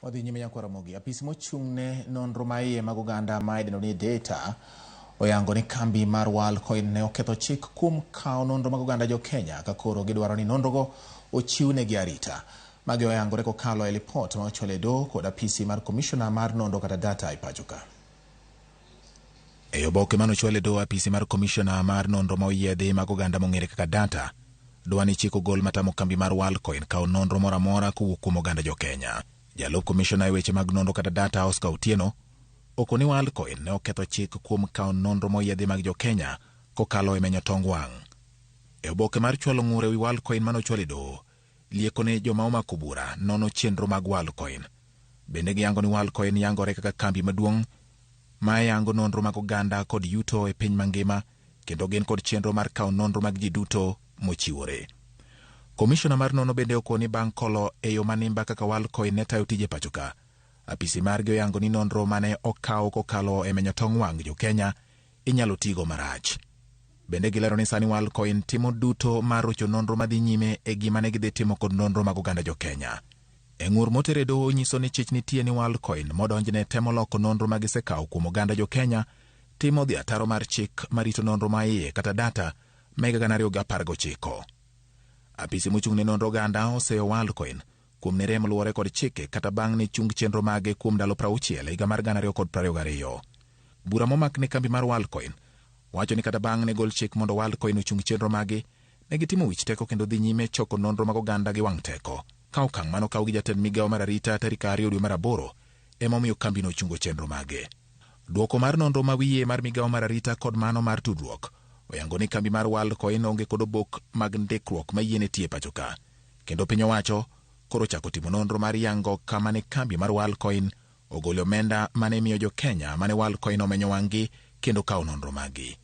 Wadhi nyime nyakwar Ramogi. Apis mochung' ne nonro ma iye mag oganda ma idendo ni data oyango ni kambi mar Worldcoin ne oketho chik kuom kawo nonro mag oganda jo Kenya ka koro gidwaro ni nonrogo ochiwnegi arita. Magi oyangore kokalo e lipot ma ochwal e doho kod apisi mar komishona mar nonro kata data e pacho ka. E oboke mane ochwal e doho apisi mar komishona mar nonro ma oyiedhi mag oganda mong'ere kaka data dwa ni chik ogol matamo kambi mar Worldcoin kawo nonro moro amora kowuok kuom oganda jo Kenya. Jalup komishona e weche mag nonro kata data Oscar Otieno oko ni Worldcoin ne oketho chik kuom kawo nonro moyiedhi mag jo Kenya kokalo e menyo tong wang'. E oboke mar chwalo ng'ur e wi Worldcoin mane ochwal e doho, lieko ne joma omako bura nono chenro mag Worldcoin. Bende giyango ni Worldcoin yangore kaka kambi maduong' ma yango nonro mag oganda kod yuto e piny mangima kendo gin kod chenro mar kawo nonro mag ji duto mochiwore. Komishona mar nono bende okoni bang' kolo e yo manimba kaka Worldcoin ne tayo tije pacho ka. Apisi margi oyango ni nonro mane okaw kokalo e menyo tong wang' jo Kenya inyalo tigo marach. Bende gilero ni sani Worldcoin timo duto mar rocho nonro madhi nyime e gima ne gidhi timo kod nonro mag oganda jo Kenya. E ng'ur moter e doho nyiso ni chich nitie ni Worldcoin modonjne temo loko nonro ma gisekawo kuom oganda jo Kenya timo dhi ataro mar chik marito nonro ma iye kata data ma higa 2019. Apisi mochung' ne nonro oganda oseyo Worldcoin kuom ne rem luwore kod chike kata bang' ne chung chenro mage kuom ndalo 60 e higa mar 2022. Bura momak ne kambi mar Worldcoin wacho ni kata bang' ne gol chik mondo Worldcoin ochung chenro mage, ne gitimo wich teko kendo dhi nyime choko nonro mag oganda gi wang' teko. Ka okang' mano okaw gi jatend migawo mar arita tarik 2 dwe mar 8 ema omiyo kambino ochungo chenro mage. Dwoko mar nonro ma wiye mar migawo mar arita kod mano mar tudruok oyango ni kambi mar Worldcoin onge kod obok mag ndikruok ma yiene tiyo e pacho ka. Kendo piny owacho koro ochako timo nonro mar yango kama ne kambi mar Worldcoin ogolo omenda mane imiyo jo Kenya mane Worldcoin omenyo wang'gi kendo kawo nonro maggi.